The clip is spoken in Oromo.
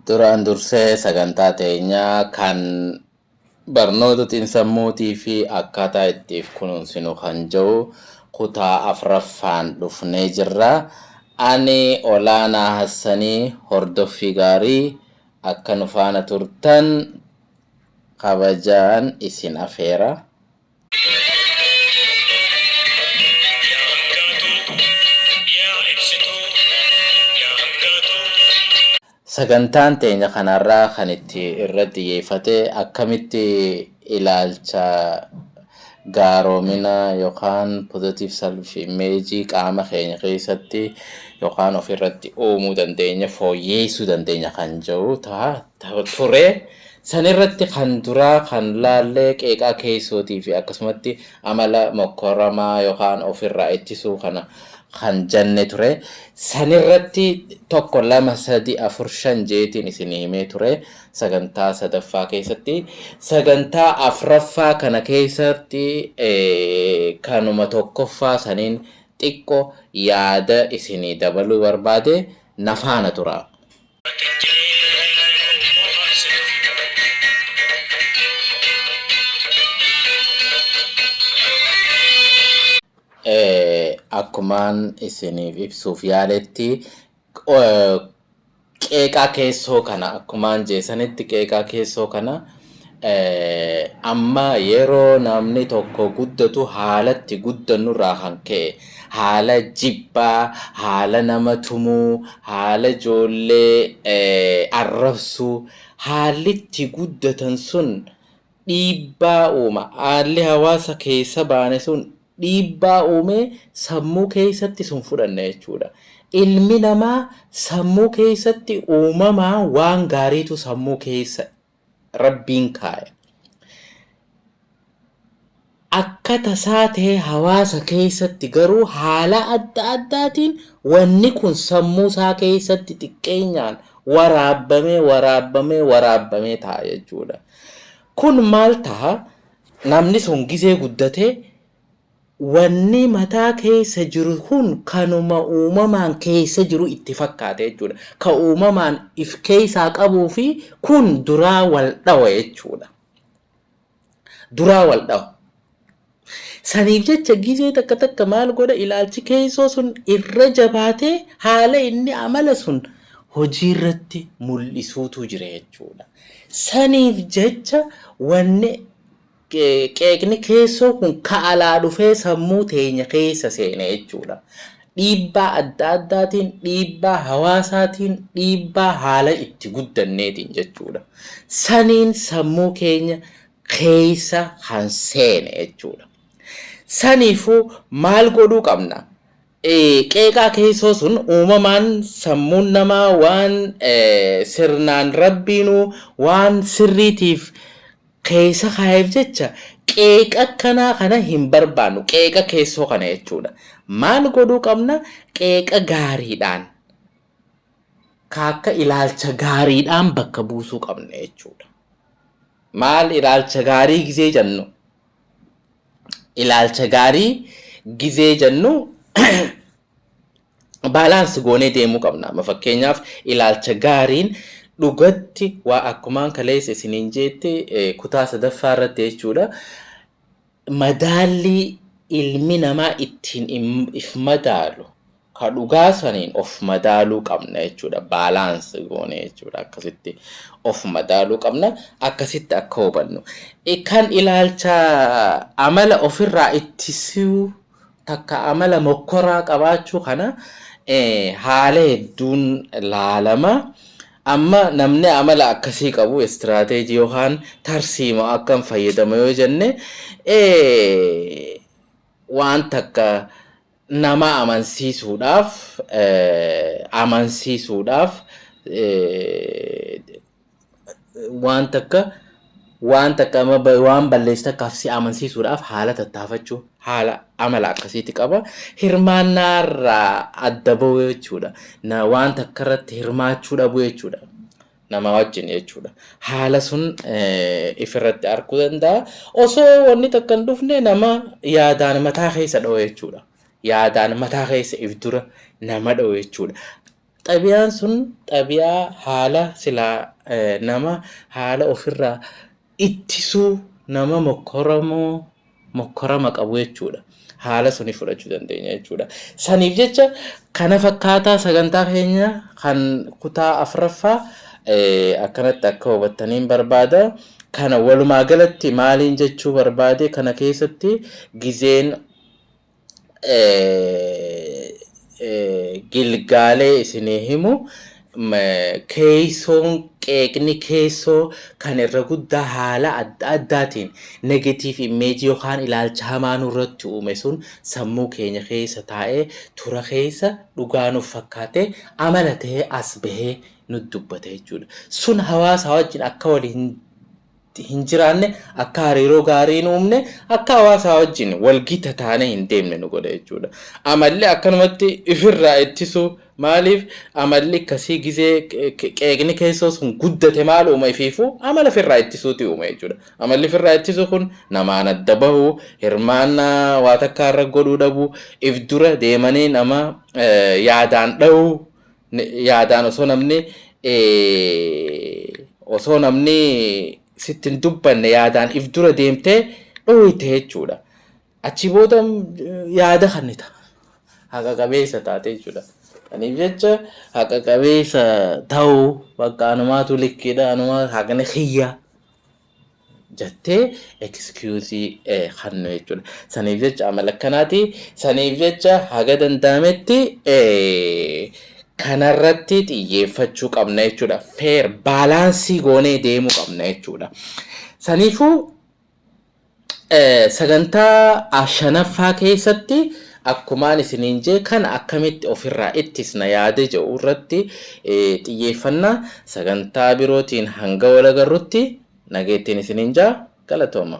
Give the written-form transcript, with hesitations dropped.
Duraan dursee sagantaa teenyaa kan barnoota xiinsammuutii fi akkaataa ittiif kunuunsinu kan jiru kutaa afraffaan dhufnee jirra. Ani Olaanaa Hassanii hordoffii gaarii akka nu faana turtan kabajaan isin afeera. Sagantaan teenya kanarraa kan itti irratti xiyyeeffate akkamitti ilaalcha gaaromina yookaan positive self image qaama keenya keessatti yookaan ofirratti uumuu dandeenya, fooyyeessuu dandeenya kan jedhu ta'a ture. Sanirratti kan duraa kan laallee qeeqaa keessootii fi akkasumatti amala mokkoramaa yookaan ofirraa ittisuu kana kan jenne ture. Sanirratti 1 2 3 4 5 jeetiin isin himee ture sagantaa sadaffaa keessatti. Sagantaa afraffaa kana keessatti kanuma tokkoffaa saniin xiqqo yaada isinii dabaluu barbaade na faana tura. Akkumaan isiniif ibsuuf yaaletti qeeqaa keessoo kana akkumaan jeesanitti qeeqaa keessoo kana amma yeroo namni tokko guddatu haalatti guddannurraa kan ka'e haala jibbaa, haala nama tumuu, haala ijoollee arrabsuu haallitti guddatan sun dhiibbaa uuma. Haalli hawaasa keessa baane sun dhiibbaa uumee sammuu keessatti sun fudhanna jechuudha. Ilmi namaa sammuu keessatti uumamaa waan gaariitu sammuu keessa Rabbiin kaaya. Akka tasaa ta'ee hawaasa keessatti garuu haala adda addaatiin wanni kun sammuu isaa keessatti xiqqeenyaan waraabbamee waraabbamee waraabbamee ta'a jechuudha. Kun maal ta'a? Namni sun gizee guddatee wanni mataa keessa jiru kun kanuma uumamaan keessa jiru itti fakkaata jechuudha. Ka uumamaan if keessaa qabuu fi kun duraa wal dhawa jechuudha. Duraa wal dhawa. Saniif jecha gizee takka takka maal godha ilaalchi keessoo sun irra jabaatee haala inni amala sun hojii irratti mul'isuutu jira jechuudha. Saniif jecha wanni qeeqni keessoo kun ka alaa dhufee sammuu teenya keessa seene jechuudha. Dhiibbaa adda addaatiin, dhiibbaa hawaasaatiin, dhiibbaa haala itti guddanneetiin jechuudha. Saniin sammuu keenya keessa kan seene jechuudha. Saniifuu maal godhuu qabna? Qeeqaa keessoo sun uumamaan sammuun namaa waan sirnaan Rabbiinuu waan sirriitiif keessa kaa'eef jecha qeeqa akkanaa kana hin barbaannu. Qeeqa keessoo kana jechuudha. Maal godhuu qabna? Qeeqa gaariidhaan ka akka ilaalcha gaariidhaan bakka buusuu qabna jechuudha. Maal ilaalcha gaarii gizee jennu? Ilaalcha gaarii gizee jennu balance goonee deemuu qabna. Amma fakkeenyaaf ilaalcha gaariin dhugatti waa akkumaan kaleessa isiniin jeetti kutaa sadaffaa irratti jechuudha. Madaallii ilmi namaa ittiin if madaalu ka dhugaa saniin of madaaluu qabna jechuudha. Balance goone jechuudha. Akkasitti of madaaluu qabna. Akkasitti akka hubannu. Kan ilaalcha amala ofirraa ittisuu takka amala mokkoraa qabaachuu kana haala hedduun laalama. Amma namni amala akkasii qabu istiraateejii yookaan tarsiimoo akkam fayyadama yoo jenne, waan takka nama amansiisuudhaaf waan takka waan takka amma waan balleessi takkaaf si amansiisuudhaaf haala tattaafachuu haala amala akkasiitti qaba. Hirmaannaa irraa adda bahuu jechuudha. Na waan takka irratti hirmaachuu dhabuu jechuudha. Nama wajjin jechuudha. Haala sun ifirratti arguu danda'a. Osoo wanni takka hin dhufne nama yaadaan mataa keessa dha'u jechuudha. Yaadaan mataa keessa if dura nama dha'u jechuudha. Xabiyaan sun xabiyaa haala silaa nama haala ofirraa ittisuu nama mokkoramoo mokkorama qabu jechuudha. Haala suni fudhachuu dandeenya jechuudha. Saniif jecha kana fakkaataa sagantaa keenya kan kutaa afraffaa akkanatti akka hubattaniin barbaada. Kana walumaa galatti maaliin jechuu barbaade kana keessatti gizeen gilgaalee isinii himu keessoon qeeqni keessoo kan irra guddaa haala adda addaatiin negative image yookaan ilaalcha hamaa nurratti uume sun sammuu keenya keessa taa'ee tura keessa dhugaa nuuf fakkaatee amala ta'ee as bahee nu dubbata jechuudha. Sun hawaasa wajjin akka waliin hin jiraanne, akka hariiroo gaarii hin uumne, akka hawaasaa wajjin walgita taanee hin deemne nu godha jechuudha. Amalli akkanumatti ifirraa ittisuu maaliif amalli akkasii gizee qeeqni keessoo sun guddate maal uuma ifiifuu amala ifirraa ittisuuti uuma jechuudha. Amalli ifirraa ittisuu kun namaan adda bahuu, hirmaannaa waa takkaa irra godhuu dhabuu, if dura deemanii nama yaadaan dhahuu, yaadaan osoo namni sitti hin dubbanne yaadaan if dura deemtee dhooyte jechuudha. Achi booda yaada kannita. Haqa qabeessa taate jechuudha. Kaniif jecha haqa qabeessa ta'uu bakka anumaatu likkiidha, anumaa haqni kiyya jettee excuse kannu jechuudha. Saniif jecha amala akkanaati. Saniif jecha haga danda'ametti kanarratti xiyyeeffachuu qabna jechuudha. Fair balance goonee deemuu qabna jechuudha. Saniifuu sagantaa shanaffaa keessatti akkumaan isiniin jee kana akkamitti ofirraa ittisna yaada jedhu irratti xiyyeeffannaa. Sagantaa birootiin hanga wal agarrutti nageettiin isiniin jaa, galatooma.